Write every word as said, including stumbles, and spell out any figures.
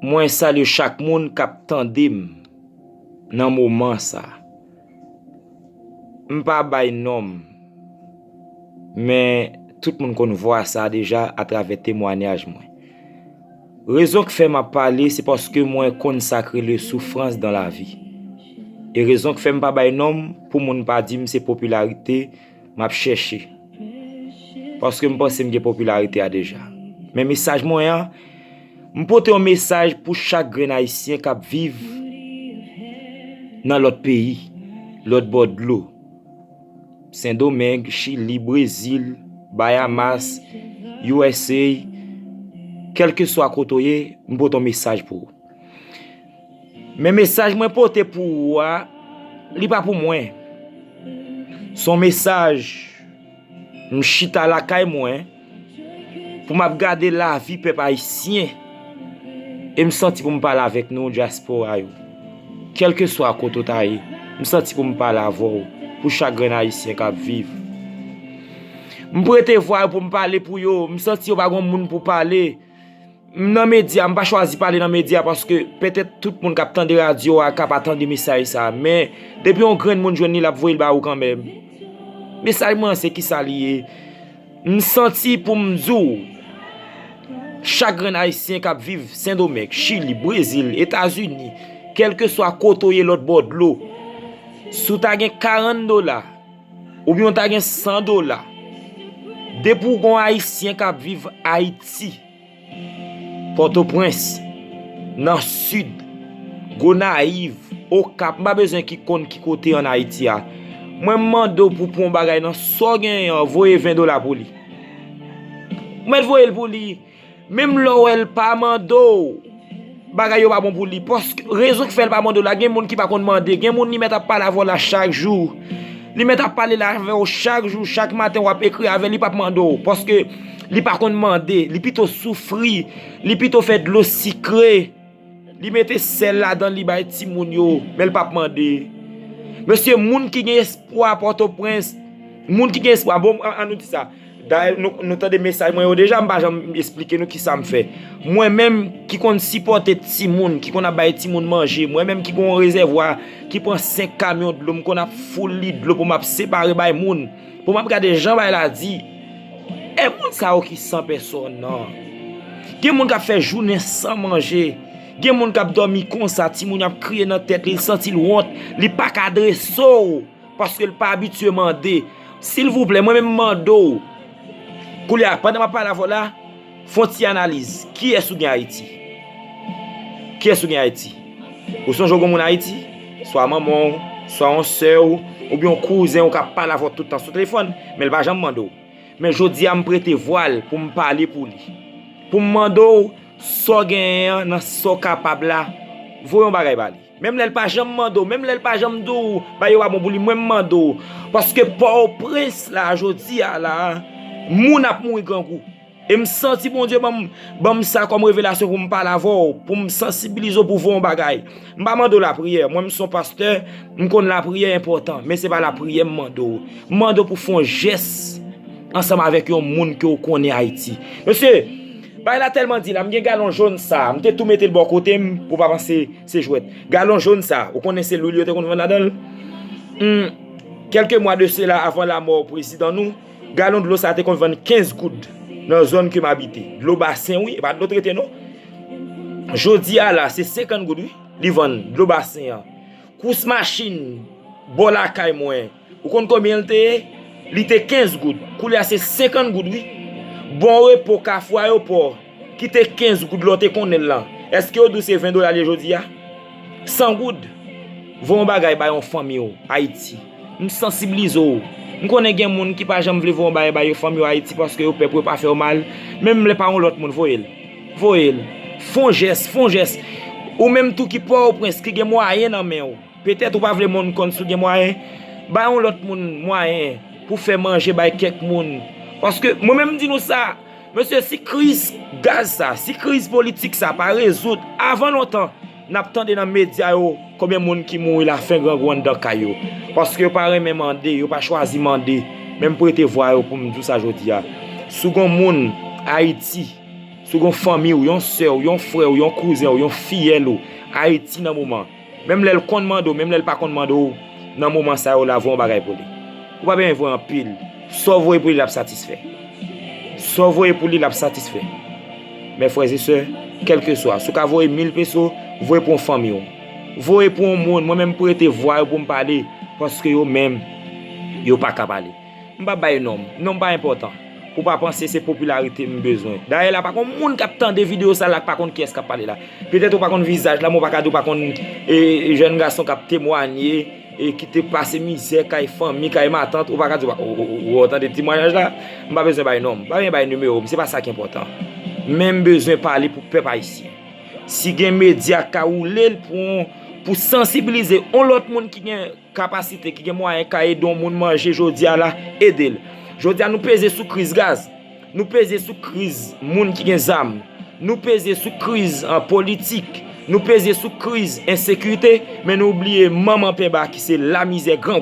Mwen salye chak moun k ap tande m nan moman sa. M pa bay non m, men tout moun konn vwa sa deja atravè temwanyaj mwen. Rezon k fè m ap pale, se paske mwen konn sa k rele soufrans dan lavi. E rezon k fè m pa bay non m, pou moun pa di m se popilarite m ap chèche. Paske m panse m gen popilarite a deja. Men mesaj mwen an, m pote yon mesaj pou chak grenn Ayisyen k ap viv nan lòt peyi, lòt bò dlo. Sendomeng, Chili, Brezil, Bayamas, U S A, kèlkeswa kote w ye, m pote yon mesaj pou ou. Men mesaj mwen pote pou ou a, li pa pou mwen. Se yon mesaj, m chita lakay mwen, pou m ap gade lavi pèp ayisyen, e m santi pou m pale avèk nou, dyaspora yo. Kèlkeswa kote w ta ye, m santi pou m pale avè w, pou chak grenn Ayisyen k ap viv. M prete vwa yo pou m pale pou yo, m santi yo pa gen moun pou pale. M nan medya, m pa chwazi pale nan medya paske petèt tout moun k ap tande radyo a ka pa tande mesaj sa a, men depi yon grenn moun jwenn li, l ap voye l ba ou kanmenm. Mesaj mwen an se kisa li ye? M santi pou m di w, chak grenn Ayisyen k ap viv Sendomeng, Chili, Brezil, Etazini, kèlkeswa kote w ye lòt bò dlo, si w ta gen karant dola, oubyen w ta gen san dola, depi w gen yon Ayisyen k ap viv Ayiti, Pòtoprens, nan Sid, Gonayiv, Okap, m pa bezwen ki konn ki kote ann Ayiti a. Mwen, m mande w pou pran yon bagay nan sa w genyen an, voye ven dola pou li. Ou mèt voye l pou li. Menm lè w wè l pa mande w, bagay yo pa bon pou li. Paske rezon k fè l pa mande w la, gen moun ki pa konn mande. Gen moun li mèt ap pale avè w la chak jou. Li mèt ap pale la avè w chak jou, chak maten w ap ekri avè l, li p ap mande w. Paske li pa konn mande, li pito soufri, li pito fè dlo sikre. Li mete sèl ladan l, li bay timoun yo, men l p ap mande. Mesye, moun ki gen espwa Pòtoprens, moun ki gen espwa, bon, an, an nou di sa. Dayè, nou, nou tande mesaj mwen yo deja, m pa janm esplike nou kisa m fè. Mwen menm ki konn sipòte timoun, ki konn ap bay timoun manje, mwen menm ki gen yon rezèvwa ki pran senk kamyon dlo, m konn ap foul li dlo pou m ap separe bay moun, pou m ap gade jan bagay la di. E moun sa yo ki san pèsòn nan. Gen moun k ap fè jounen san manje. Gen moun k ap dòmi konsa, timoun yo ap kriye nan tèt li, li santi l wont, li pa ka drese w. Paske l pa abitye mande. Silvouplè, mwen menm m mande w. Koulye a, pandan m ap pale avè w la, fè yon ti analiz. Kiyès ou gen Ayiti? Kiyès ou gen Ayiti? Ou sonje w gen moun Ayiti? Swa manman w, swa yon sè w, oubyen yon kouzen w k ap pale avè w tout tan sou telefòn, men l pa janm mande w. Men jodi a, m prete vwa l pou m pale pou li. Pou m mande w, sa w genyen an, nan sa w kapab la, voye yon bagay ba li. Menm lè l pa janm mande w, menm lè l pa janm di w bagay yo pa bon pou li, mwen m mande w. Paske Pòtoprens la, jodi a la, moun ap mouri grangou. E m santi Bondye ban m, ban m sa kòm revelasyon pou m pale avè w, pou m sansibilize w pou voye yon bagay. M pa mande w lapriyè. Mwen, m se yon pastè, m konn lapriyè enpòtan, men se pa lapriyè m mande w. M mande w pou fè yon jès ansanm avèk yon moun ke w konnen Ayiti. Mesye, bagay la tèlman di la, m gen galon jòn sa, m te tou mete l bò kote m pou w pa panse se jwèt. Galon jòn sa, ou konnen se lwil yo te konn vann ladan l? Hmm, kèlke mwa de sela, avan lanmò prezidan nou, galon dlo sa te konn vann kenz goud nan zòn ke m abite. Dlo basen, wi, e pa dlo trete, non. Jodi a la, se senkant goud, wi, li vann dlo basen an. Kous machin, bò lakay mwen, ou konn konbyen l te ye? Li te kenz goud. Koulye a, se senkant goud, wi. Bon Repo, Kafou, Ayewopò, ki te kenz goud lè w te konnen l lan, èske yo di w se ven dola l ye jodi a? San goud. Voye yon bagay bay yon fanmi w Ayiti. M sansibilize w. M konnen gen moun ki pa janm vle voye yon bagay bay yo fanmi yo Ayiti paske yo pè pou yo pa fè yo mal. Menm lè pa yon lòt moun, voye l. Voye l. Fè yon jès, fè yon jès. Ou menm tou ki Pòtoprens, ki gen mwayen nan men w. Petèt ou pa vle moun konn si w gen mwayen. Bay yon lòt moun mwayen pou fè manje bay kèk moun. Paske mwen menm m di nou sa, mesye, si kriz gaz sa, si kriz politik sa pa rezoud avan lontan, n ap tande nan medya yo konbyen moun ki mouri lafen grangou anndan kay yo. Paske yo pa renmen mande, yo pa chwazi mande. Men m prete vwa yo pou m di w sa jodi a. Si w gen yon moun Ayiti, Si w gen yon fanmi w, yon sè w, yon frè w, yon kouzen w, yon fiyèl ou Ayiti nan moman, menm lè l konn mande w, menm lè l pa konn mande w, nan moman sa yo la, voye yon bagay pou li. Ou pa bezwen voye anpil. Sa w voye pou li, l ap satisfè. Sa w voye pou li, l ap satisfè. Mè frè e sè, kèlkeswa, si w ka voye mil peso, voye pou yon fanmi w. Voye pou yon moun, mwen menm m prete vwa yo pou m pale, paske yo menm, yo pa ka pale. M pa bay non m. Non m pa enpòtan. Ou pa panse se popilarite m bezwen. Dayè la, pa gon moun k ap tande videyo sa la k pa konn kiyès k ap pale la. Petèt ou pa konn vizaj la, men ou pa ka di ou pa konn e, jèn gason k ap temwanye, e ki te pase mizè kay fanmi, kay matant, ou pa ka di ou pa, ou, ou, ou, ou tande temwayaj la. M pa bezwen bay non m, m pa bezwen bay nimewo m, se pa sa ki enpòtan. Men m bezwen pale pou pèp ayisyen. Si gen medya k ka woule l pou, pou sansibilize yon lòt moun ki gen kapasite, ki gen mwayen ka ede yon moun manje jodi a la, ede l. Jodi a nou peze sou kriz gaz, nou peze sou kriz moun ki gen zam, nou peze sou kriz an politik, nou peze sou kriz ensekirite, men nou bliye manman penba ki se lamizè, grangou.